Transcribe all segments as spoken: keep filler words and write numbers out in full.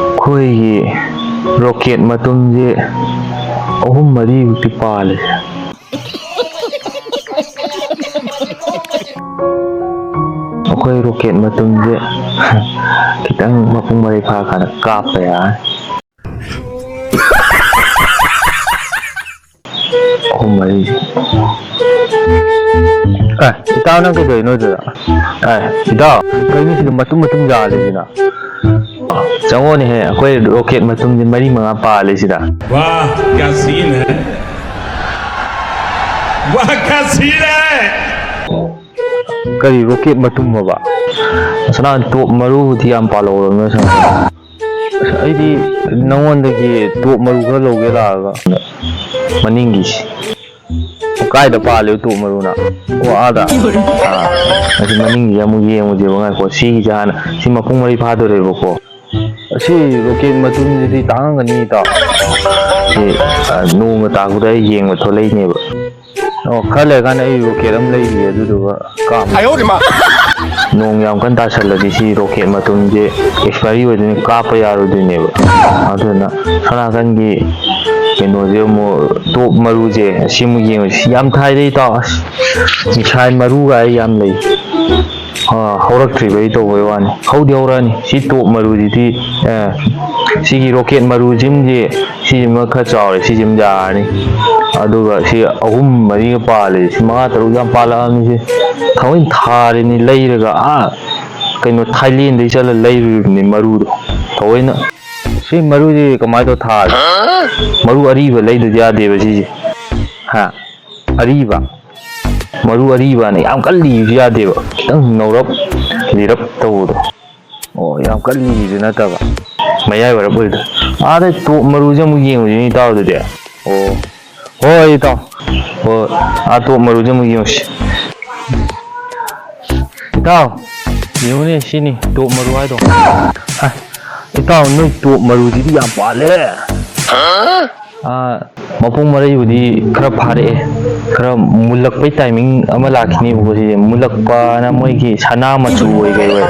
ꯑꯩꯈꯣꯏꯒꯤ ꯔꯣꯀꯦꯠ ꯃꯇꯨꯝꯁꯦ ꯑꯍꯨꯝ ꯃꯔꯤꯃꯨꯛꯇꯤ ꯄꯥꯜꯂꯦ꯫ ꯑꯩꯈꯣꯏ ꯔꯣꯀꯦꯠ ꯃꯇꯨꯝꯁꯦ ꯈꯤꯇꯪ ꯃꯄꯨꯡ ꯃꯔꯩ ꯐꯥꯔꯀꯥꯟꯗ ꯀꯥꯞꯄ ꯌꯥꯔꯅꯤ꯫ ꯑꯍꯨꯝ ꯃꯔꯤꯁꯦ꯫ ꯑꯦ, ꯏꯇꯥꯎ, ꯅꯪ ꯀꯩꯗꯧꯔꯤꯅꯣ ꯑꯗꯨꯗ? ꯑꯦ, ꯏꯇꯥꯎ, ꯀꯩꯅꯣ ꯁꯤꯗ ꯃꯇꯨꯝ ꯃꯇꯨꯝ ꯌꯥꯜꯂꯤꯁꯤꯅ? ꯆꯪꯉꯣꯅꯦꯍꯦ, ꯑꯩꯈꯣꯏ ꯔꯣꯀꯦꯠ ꯃꯇꯨꯝꯁꯦ ꯃꯔꯤ ꯃꯉꯥ ꯄꯥꯜꯂꯦ ꯁꯤꯗ꯫ वाह, क्या सीन है। वाह, क्या सीन है। ꯀꯔꯤ ꯔꯣꯀꯦꯠ ꯃꯇꯨꯝ ꯑꯕ? ꯑꯁ, ꯅꯍꯥꯟ ꯇꯣꯞ ꯃꯔꯨꯕꯨꯗꯤ ꯌꯥꯝ ꯄꯥꯜꯍꯧꯔꯕꯅꯦ, ꯑꯁ꯫ ꯑꯁ, ꯑꯩꯗꯤ ꯅꯉꯣꯟꯗꯒꯤ ꯇꯣꯞ ꯃꯔꯨ ꯈꯔ ꯂꯧꯒꯦ ꯂꯥꯛꯑꯒ꯫ ꯃꯅꯤꯡꯒꯤꯁꯤ꯫ ꯀꯥꯏꯗ ꯄꯥꯜꯂꯤꯕ ꯇꯣꯞ ꯃꯔꯨꯅ? ꯑꯣ, ꯑꯥꯗ꯫ ꯑꯥ, ꯑꯁꯤ ꯃꯅꯤꯡꯒꯤꯁꯦ ꯑꯃꯨꯛ ꯌꯦꯡꯉꯨꯁꯦꯕ, ꯉꯥꯏꯈꯣ꯫ ꯁꯤꯒꯤꯁꯦ ꯍꯥꯟꯅ, ꯁꯤ ꯃꯄꯨꯡ ꯃꯔꯩ ꯐꯥꯗꯣꯔꯦꯕꯀꯣ꯫ ꯑꯁꯤ ꯔꯣꯀꯦꯠ ꯃꯇꯨꯝꯁꯤꯗꯤ ꯇꯥꯡꯉꯝꯒꯅꯤ, ꯏꯇꯥꯎ꯫ ꯁꯤ, ꯑ, ꯅꯣꯡꯒ ꯇꯥꯔꯛꯄꯗ ꯑꯩ ꯌꯦꯡꯕ ꯊꯣꯛꯂꯛꯏꯅꯦꯕ꯫ ꯑꯣ, ꯈꯔ ꯂꯩꯔꯀꯥꯟꯗ ꯑꯩ ꯔꯣꯀꯦꯠ ꯑꯃ ꯂꯩꯔꯤꯌꯦ, ꯑꯗꯨꯗꯨꯒ ꯀꯥꯞꯄ꯫ ꯅꯣꯡ ꯌꯥꯝ ꯀꯟꯅ ꯇꯥꯁꯜꯂꯗꯤ ꯁꯤ ꯔꯣꯀꯦꯠ ꯃꯇꯨꯝꯁꯦ ꯑꯦꯛꯁꯄꯥꯏꯔꯤ ꯑꯣꯏꯗꯣꯏꯅꯤ, ꯀꯥꯞꯄ ꯌꯥꯔꯣꯏꯗꯣꯏꯅꯦꯕ꯫ ꯑꯗꯨꯅ ꯁꯣꯝ ꯅꯥꯀꯟꯒꯤ ꯀꯩꯅꯣꯁꯦ ꯑꯃꯨꯛ, ꯇꯣꯞ ꯃꯔꯨꯁꯦ ꯁꯤ ꯑꯃꯨꯛ ꯌꯦꯡꯉꯨꯁꯤ꯫ ꯌꯥꯝ ꯊꯥꯏꯗ, ꯏꯇꯥꯎ, ꯑꯁ, ꯃꯤꯁꯥꯏꯜ ꯃꯔꯨꯒ ꯑꯩ ꯌꯥꯝ ꯂꯩ꯫ ꯑꯥ, ꯍꯧꯔꯛꯇ꯭ꯔꯤꯕꯩ ꯇꯧꯕꯩ ꯋꯥꯅꯤ꯫ ꯍꯧꯗꯤ ꯍꯧꯔꯛꯑꯅꯤ꯫ ꯁꯤ ꯇꯣꯞ ꯃꯔꯨꯁꯤꯗꯤ, ꯑꯥ, ꯁꯤꯒꯤ ꯔꯣꯀꯦꯠ ꯃꯔꯨꯁꯤꯃꯗꯤ, ꯁꯤꯁꯤꯃ ꯈꯔ ꯆꯥꯎꯔꯦ, ꯁꯤꯁꯤꯃ ꯌꯥꯔꯅꯤ꯫ ꯑꯗꯨꯒ ꯁꯤ ꯑꯍꯨꯝ ꯃꯔꯤꯒ ꯄꯥꯜꯂꯦ, ꯁꯤ ꯃꯉꯥ ꯇꯔꯨꯛ ꯌꯥꯝ ꯄꯥꯜꯂꯛꯑꯕꯅꯤ꯫ ꯁꯤ ꯊꯑꯣꯏꯅ ꯊꯥꯔꯤꯅꯤ ꯂꯩꯔꯒ, ꯑꯥ, ꯀꯩꯅꯣ, ꯊꯥꯏꯂꯦꯟꯗꯩ ꯆꯠꯂ ꯂꯩꯔꯨꯔꯤꯕꯅꯤ ꯃꯔꯨꯗꯣ ꯊꯑꯣꯏꯅ꯫ ꯁꯤ ꯃꯔꯨꯁꯤ ꯀꯃꯥꯏꯅ ꯇꯧ ꯊꯥꯒꯦ? ꯃꯔꯨ ꯑꯔꯤꯕ ꯂꯩꯗꯗꯤ ꯌꯥꯗꯦꯕ ꯁꯤꯁꯦ꯫ ꯍꯥ? ꯑꯔꯤꯕ? ꯃꯔꯨ ꯑꯔꯤꯕꯅ ꯌꯥꯝ ꯀꯜꯂꯤꯁꯨ ꯌꯥꯗꯦꯕ, ꯈꯤꯇꯪ ꯅꯧꯔꯞ ꯂꯤꯔꯞ ꯇꯧꯕꯗꯣ꯫ ꯑꯣ, ꯌꯥꯝ ꯀꯜꯂꯤꯁꯨ ꯅꯠꯇꯕ, ꯃꯌꯥꯏ ꯑꯣꯏꯔꯞ ꯑꯣꯏꯕꯗꯣ꯫ ꯑꯥꯗ ꯇꯣꯞ ꯃꯔꯨꯁꯦ ꯑꯃꯨꯛ ꯌꯦꯡꯉꯨꯁꯤꯅꯦ, ꯏꯇꯥꯎ, ꯑꯗꯨꯗꯤ꯫ ꯑꯣ, ꯍꯣꯏ, ꯏꯇꯥꯎ꯫ ꯍꯣꯏ, ꯑꯥ ꯇꯣꯞ ꯃꯔꯨꯁꯦ ꯑꯃꯨꯛ ꯌꯦꯡꯉꯨꯁꯤ꯫ ꯏꯇꯥꯎ, ꯌꯦꯡꯉꯨꯅꯦ, ꯁꯤꯅꯤ ꯇꯣꯞ ꯃꯔꯨ ꯍꯥꯏꯗꯣ꯫ ꯑ, ꯏꯇꯥꯎ, ꯅꯣꯏ ꯇꯣꯞ ꯃꯔꯨꯁꯤꯗꯤ ꯌꯥꯝ ꯄꯥꯜꯂꯦ꯫ ꯑꯥ, ꯃꯄꯨꯡ ꯃꯔꯩꯕꯨꯗꯤ ꯈꯔ ꯐꯥꯔꯛꯑꯦ, ꯈꯔ ꯃꯨꯜꯂꯛꯄꯩ ꯇꯥꯏꯃꯤꯡ ꯑꯃ ꯂꯥꯛꯈꯤꯅꯦꯕꯀꯣ꯫ ꯁꯤꯁꯦ ꯃꯨꯜꯂꯛꯄꯅ ꯃꯣꯏꯒꯤ ꯁꯅꯥ ꯃꯆꯨ ꯑꯣꯏ ꯀꯩ ꯑꯣꯏ,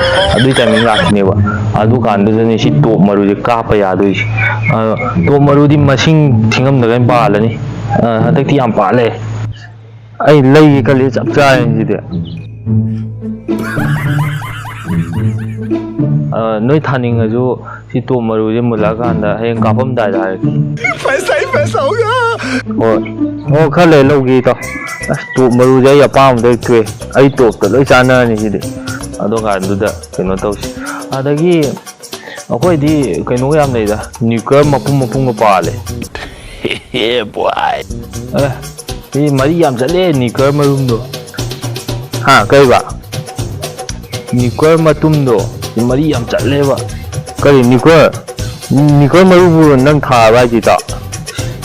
ꯑꯗꯨꯏ ꯇꯥꯏꯃꯤꯡ ꯂꯥꯛꯈꯤꯅꯦꯕ꯫ ꯑꯗꯨ ꯀꯥꯟꯗꯨꯗꯅꯤ ꯁꯤ ꯇꯣꯞ ꯃꯔꯨꯁꯦ ꯀꯥꯞꯄ ꯌꯥꯗꯣꯏꯁꯦ꯫ ꯑ, ꯇꯣꯞ ꯃꯔꯨꯗꯤ ꯃꯁꯤꯡ ꯊꯤꯉꯝꯗꯒꯩ ꯄꯥꯜꯂꯅꯤ꯫ ꯑ, ꯍꯟꯗꯛꯇꯤ ꯌꯥꯝ ꯄꯥꯜꯂꯦ꯫ ꯑꯩ ꯂꯩꯒꯦ ꯈꯜꯂꯤ, ꯆꯞ ꯆꯥꯔꯦ ꯁꯤꯗꯤ꯫ ꯑ, ꯅꯣꯏ ꯊꯥꯅꯤꯡꯉꯁꯨ ꯁꯤ ꯇꯣꯞ ꯃꯔꯨꯁꯦ ꯃꯨꯜꯂꯛꯑꯀꯥꯟꯗ ꯍꯌꯦꯡ ꯀꯥꯞꯄꯝꯗꯥꯏꯗ ꯍꯥꯏꯔꯛꯀꯦ꯫ ꯄꯩꯁꯥ ꯍꯤ ꯄꯩꯁꯥ ꯍꯣꯒꯥ꯫ ꯍꯣꯏ꯫ ꯑꯣ, ꯈꯔ ꯂꯩꯔ ꯂꯧꯒꯦ, ꯏꯇꯥꯎ꯫ ꯑꯁ, ꯇꯣꯞ ꯃꯔꯨꯁꯦ ꯑꯩ ꯑꯄꯥꯝꯕꯗ ꯍꯦꯛ ꯊꯣꯛꯑꯦ꯫ ꯑꯩ ꯇꯣꯞꯇ ꯂꯣꯏ ꯆꯥꯟꯅꯔꯅꯤ ꯁꯤꯗꯤ꯫ ꯑꯗꯨ ꯀꯥꯟꯗꯨꯗ ꯀꯩꯅꯣ ꯇꯧꯁꯤ꯫ ꯑꯗꯒꯤ ꯑꯩꯈꯣꯏꯗꯤ ꯀꯩꯅꯣꯒ ꯌꯥꯝ ꯂꯩꯗ, ꯅꯤꯀꯔ ꯃꯄꯨꯝ ꯃꯄꯨꯝꯒ ꯄꯥꯜꯂꯦ꯫ ꯑꯦ, ꯁꯤ ꯃꯔꯤ ꯌꯥꯝ ꯆꯠꯂꯦ, ꯅꯤꯀꯔ ꯃꯔꯨꯝꯗꯣ꯫ ꯍꯥ, ꯀꯩꯕ? ꯅꯤꯀꯔ ꯃꯇꯨꯝꯗꯣ, ꯁꯤ ꯃꯔꯤ ꯌꯥꯝ ꯆꯠꯂꯦꯕ꯫ ꯀꯔꯤ ꯅꯤꯀꯔ? ꯅꯤꯀꯔ ꯃꯔꯨꯕꯨ ꯅꯪ ꯊꯥꯕ ꯍꯥꯏꯁꯤꯗ?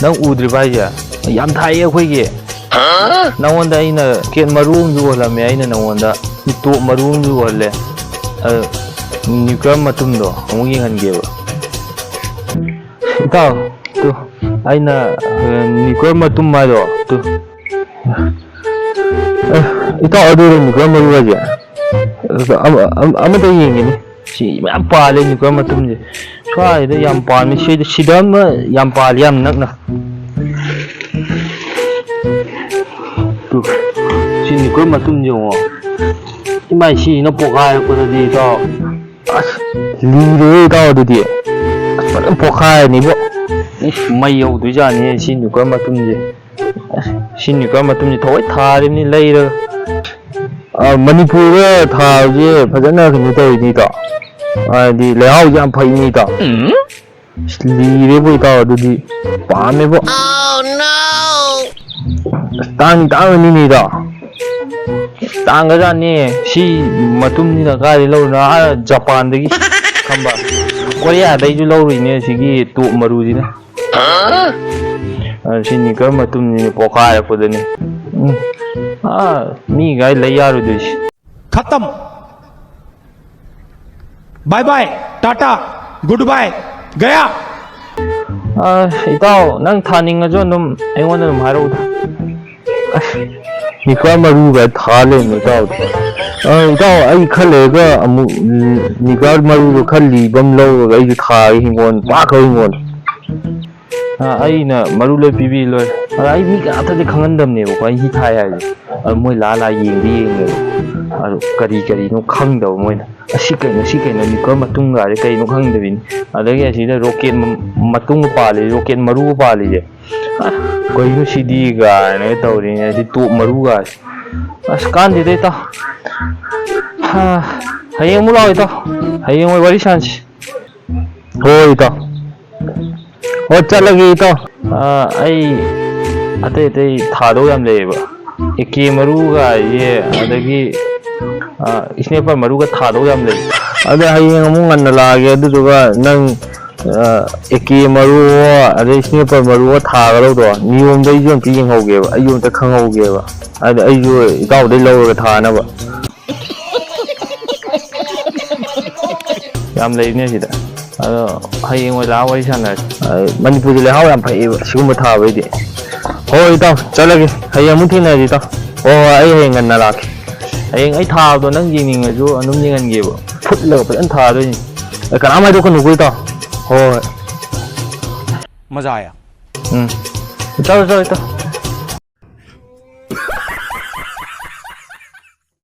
ꯅꯪ ꯎꯗ꯭ꯔꯤꯕ ꯍꯥꯏꯁꯦ? ꯌꯥꯝ ꯊꯥꯏꯌꯦ ꯑꯩꯈꯣꯏꯒꯤ꯫ ꯅꯪꯉꯣꯟꯗ ꯑꯩꯅ ꯀꯦꯠ ꯃꯔꯨ ꯑꯃꯁꯨ ꯎꯍꯜꯂꯝꯃꯦ, ꯑꯩꯅ ꯅꯪꯉꯣꯟꯗ ꯇꯣꯞ ꯃꯔꯨ ꯑꯃꯁꯨ ꯎꯍꯜꯂꯦ꯫ ꯑ, ꯅꯤꯀꯔ ꯃꯇꯨꯝꯗꯣ ꯑꯃꯨꯛ ꯌꯦꯡꯍꯟꯒꯦꯕ꯫ ꯏꯇꯥꯎ, ꯇꯨ, ꯑꯩꯅ, ꯑ, ꯅꯤꯀꯔ ꯃꯇꯨꯝ ꯍꯥꯏꯗꯣ, ꯇꯨ꯫ ꯑ, ꯏꯇꯥꯎ, ꯑꯗꯨꯔꯣ ꯅꯤꯀꯔ ꯃꯔꯨ ꯍꯥꯏꯁꯦ? ꯑ, ꯑꯃ-, ꯑꯃ-, ꯑꯃꯇ ꯌꯦꯡꯒꯦꯅꯦ꯫ ꯁꯤ ꯃꯌꯥꯝ ꯄꯥꯜꯂꯦ ꯅꯤꯀꯔ ꯃꯇꯨꯝꯁꯦ꯫ ꯁ꯭ꯋꯥꯏꯗ ꯌꯥꯝ ꯄꯥꯝꯃꯤ꯫ ꯁꯤꯗ, ꯁꯤꯗ ꯑꯃ ꯌꯥꯝ ꯄꯥꯜꯂꯤ, ꯌꯥꯝ ꯅꯛꯅ꯫ ꯇꯨ, ꯁꯤ ꯅꯤꯀꯔ ꯃꯇꯨꯝꯁꯦ ꯌꯦꯡꯉꯣ꯫ ꯏꯃꯥꯏ, ꯁꯤꯁꯤꯅ ꯄꯣꯛꯈꯥꯏꯔꯛꯄꯗꯗꯤ, ꯏꯇꯥꯎ꯫ ꯑꯁ, ꯂꯤꯔꯦꯍꯦ, ꯏꯇꯥꯎ, ꯑꯗꯨꯗꯤ꯫ ꯑꯁ, ꯐꯖꯅ ꯄꯣꯛꯈꯥꯏꯔꯅꯤꯕꯣ꯫ ꯏꯁ, ꯃꯩ ꯍꯧꯗꯣꯏꯖꯥꯠꯅꯤꯍꯦ, ꯁꯤ ꯅꯤꯀꯔ ꯃꯇꯨꯝꯁꯦ꯫ ꯑꯁ, ꯁꯤ ꯅꯤꯀꯔ ꯃꯇꯨꯝꯁꯦ ꯊꯑꯣꯏ ꯊꯥꯔꯤꯕꯅꯤ ꯂꯩꯔꯒ꯫ ꯑ, ꯃꯅꯤꯄꯨꯔꯗ ꯊꯥꯕꯁꯦ ꯐꯖꯅ ꯀꯩꯅꯣ ꯇꯧꯔꯤꯅꯤ, ꯏꯇꯥꯎ꯫ ꯍꯥꯏꯗꯤ ꯂꯩꯍꯥꯎꯁꯦ ꯌꯥꯝ ꯐꯩꯅꯤ, ꯏꯇꯥꯎ꯫ ꯑꯁ, ꯂꯤꯔꯦꯕꯣ, ꯏꯇꯥꯎ, ꯑꯗꯨꯗꯤ ꯄꯥꯝꯃꯦꯕꯣ꯫ ꯑꯁ, ꯇꯥꯡꯗꯤ ꯇꯥꯡꯉꯅꯤꯅꯦ, ꯏꯇꯥꯎ꯫ ꯇꯥꯡꯒꯖꯥꯠꯅꯤ꯫ ꯁꯤ ꯃꯇꯨꯝꯁꯤꯅ ꯀꯥꯏꯗꯩ ꯂꯧꯔꯤꯅꯣ? ꯑꯥ, ꯖꯄꯥꯟꯗꯒꯤ, ꯈꯪꯕ? ꯀꯣꯔꯤꯌꯥꯗꯩꯁꯨ ꯂꯧꯔꯨꯏꯅꯦ ꯁꯤꯒꯤ ꯇꯣꯞ ꯃꯔꯨꯁꯤꯅ꯫ ꯑ, ꯁꯤ ꯅꯤꯀꯔ ꯃꯇꯨꯝꯁꯤꯅ ꯄꯣꯛꯈꯥꯏꯔꯛꯄꯗꯅꯤ꯫ ꯎꯝ꯫ ꯑꯥ, ꯃꯤꯒꯥꯏ ꯂꯩ ꯌꯥꯔꯣꯏꯗꯣꯏꯁꯤ꯫ खत्म। Bye bye, tata, good bye, गया। ꯑ, ꯏꯇꯥꯎ, ꯅꯪ ꯊꯥꯅꯤꯡꯉꯁꯨ ꯑꯗꯨꯝ ꯑꯩꯉꯣꯟꯗ ꯑꯗꯨꯝ ꯍꯥꯏꯔꯛꯎꯗ꯫ ꯑꯁ, ꯅꯤꯀꯔ ꯃꯔꯨꯒ ꯊꯥ ꯂꯩꯔꯝꯃꯦ, ꯏꯇꯥꯎꯗꯣ꯫ ꯑ, ꯏꯇꯥꯎ, ꯑꯩ ꯈꯔ ꯂꯩꯔꯒ ꯑꯃꯨꯛ, ꯎꯝ, ꯅꯤꯒꯥꯔ ꯃꯔꯨꯗꯣ ꯈꯔ ꯂꯤꯕ ꯑꯃ ꯂꯧꯔꯒ ꯑꯩꯁꯨ ꯊꯥꯒꯦ ꯍꯤꯡꯒꯣꯜ, ꯄꯥꯛꯈ꯭ꯔꯕ ꯍꯤꯡꯒꯣꯜ꯫ ꯑ, ꯑꯩꯅ ꯃꯔꯨ ꯂꯣꯏ ꯄꯤꯕꯤ ꯂꯣꯏꯔꯦ꯫ ꯑꯗ ꯑꯩ ꯃꯤ ꯀꯅꯥꯝꯇꯗꯤ ꯈꯪꯍꯟꯗꯕꯅꯦꯕꯀꯣ, ꯑꯩ ꯁꯤ ꯊꯥꯏ ꯍꯥꯏꯁꯦ꯫ ꯑꯗ ꯃꯣꯏ ꯂꯥ ꯂꯥ ꯌꯦꯡꯗꯤ ꯌꯦꯡꯉꯦꯕ꯫ ꯑꯗꯨ ꯀꯔꯤ ꯀꯔꯤꯅꯣ ꯈꯪꯗꯕ ꯃꯣꯏꯅ꯫ "ꯑꯁꯤ ꯀꯩꯅꯣ, ꯁꯤ ꯀꯩꯅꯣ, ꯅꯤꯒꯥꯔ ꯃꯇꯨꯡꯒꯥꯁꯦ ꯀꯩꯅꯣ?" ꯈꯪꯗꯕꯤꯅꯤ꯫ ꯑꯗꯒꯤ ꯑꯁꯤꯗ ꯔꯣꯀꯦꯠ ꯃ-, ꯃꯇꯨꯡꯒ ꯄꯥꯜꯂꯤ, ꯔꯣꯀꯦꯠ ꯃꯔꯨꯒ ꯄꯥꯜꯂꯤꯁꯦ꯫ "ꯑ, ꯀꯩꯅꯣ ꯁꯤꯗꯤ?" ꯀꯥꯏꯅꯒ ꯇꯧꯔꯤꯅꯦ꯫ ꯑꯁꯤ ꯇꯣꯞ ꯃꯔꯨꯒꯥꯁꯦ꯫ ꯑꯁ, ꯀꯥꯟꯗꯦꯗ, ꯏꯇꯥꯎ꯫ ꯍꯥ, ꯍꯌꯦꯡ ꯑꯃꯨꯛ ꯂꯥꯛꯑꯣ, ꯏꯇꯥꯎ꯫ ꯍꯌꯦꯡ ꯑꯣꯏ ꯋꯥꯔꯤ ꯁꯥꯟꯁꯤ꯫ ꯍꯣꯏ, ꯏꯇꯥꯎ꯫ ꯍꯣꯏ, ꯆꯠꯂꯒꯦ, ꯏꯇꯥꯎ꯫ ꯑꯥ, ꯑꯩ ꯑꯇꯩ ꯑꯇꯩ ꯊꯥꯗꯧ ꯌꯥꯝ ꯂꯩꯌꯦꯕ꯫ ꯑꯦ ꯀꯦ ꯃꯔꯨꯒ ꯍꯥꯏꯁꯦ, ꯑꯗꯒꯤ, ꯑꯥ, ꯁ꯭ꯅꯦꯄꯔ ꯃꯔꯨꯒ ꯊꯥꯗꯧ ꯌꯥꯝ ꯂꯩ꯫ ꯑꯗꯣ ꯍꯌꯦꯡ ꯑꯃꯨꯛ ꯉꯟꯅ ꯂꯥꯛꯑꯒꯦ, ꯑꯗꯨꯗꯨꯒ ꯅꯪ, ꯑꯥ, ꯑꯦ ꯀꯦ ꯃꯔꯨ, ꯑꯗꯩ ꯁ꯭ꯅꯦꯄꯔ ꯃꯔꯨ ꯊꯥꯒꯗꯧꯗꯣ, ꯅꯤꯌꯣꯝꯗꯣ ꯑꯩꯁꯨ ꯑꯝꯇ ꯌꯦꯡꯍꯧꯒꯦꯕ, ꯑꯩꯁꯨ ꯑꯝꯇ ꯈꯪꯍꯧꯒꯦꯕ꯫ ꯑꯗ ꯑꯩꯁꯨ ꯏꯇꯥꯎꯗꯩ ꯂꯧꯔꯒ ꯊꯥꯅꯕ꯫ ꯌꯥꯝ ꯂꯩꯕꯅꯦ ꯁꯤꯗ꯫ ꯑꯗꯣ ꯍꯌꯦꯡ ꯑꯣꯏ ꯂꯥꯛꯑ ꯋꯥꯔꯤ ꯁꯥꯟꯅꯔꯁꯤ꯫ ꯑ, ꯃꯅꯤꯄꯨꯔꯁꯦ ꯂꯩꯍꯥꯎ ꯌꯥꯝ ꯐꯩꯌꯦꯕ ꯁꯤꯒꯨꯝꯕ ꯊꯥꯕꯩꯗꯤ꯫ ꯍꯣꯏ, ꯏꯇꯥꯎ, ꯆꯠꯂꯒꯦ꯫ ꯍꯌꯦꯡ ꯑꯃꯨꯛ ꯊꯦꯡꯅꯔꯁꯤ, ꯏꯇꯥꯎ꯫ ꯍꯣꯏ, ꯍꯣꯏ, ꯑꯩ ꯍꯌꯦꯡ ꯉꯟꯅ ꯂꯥꯛꯀꯦ꯫ ꯍꯌꯦꯡ ꯑꯩ ꯊꯥꯕꯗꯣ ꯅꯪ ꯌꯦꯡꯅꯤꯡꯉꯁꯨ ꯑꯗꯨꯝ ꯌꯦꯡꯍꯟꯒꯦꯕ꯫ ꯐꯨꯠꯂꯒ ꯐꯖꯅ ꯊꯥꯗꯣꯏꯅꯤ꯫ ꯑꯦ, ꯀꯅꯥꯝ ꯍꯥꯏꯗꯣꯛꯀꯅꯨꯀꯣ, ꯏꯇꯥꯎ꯫ ꯍꯣꯏ, ꯍꯣꯏ꯫ ꯃꯖꯥ ꯑꯥꯌꯥ꯫ ꯎꯝ꯫ ꯆꯠꯂꯣ, ꯆꯠꯂꯣ, ꯏꯇꯥꯎ꯫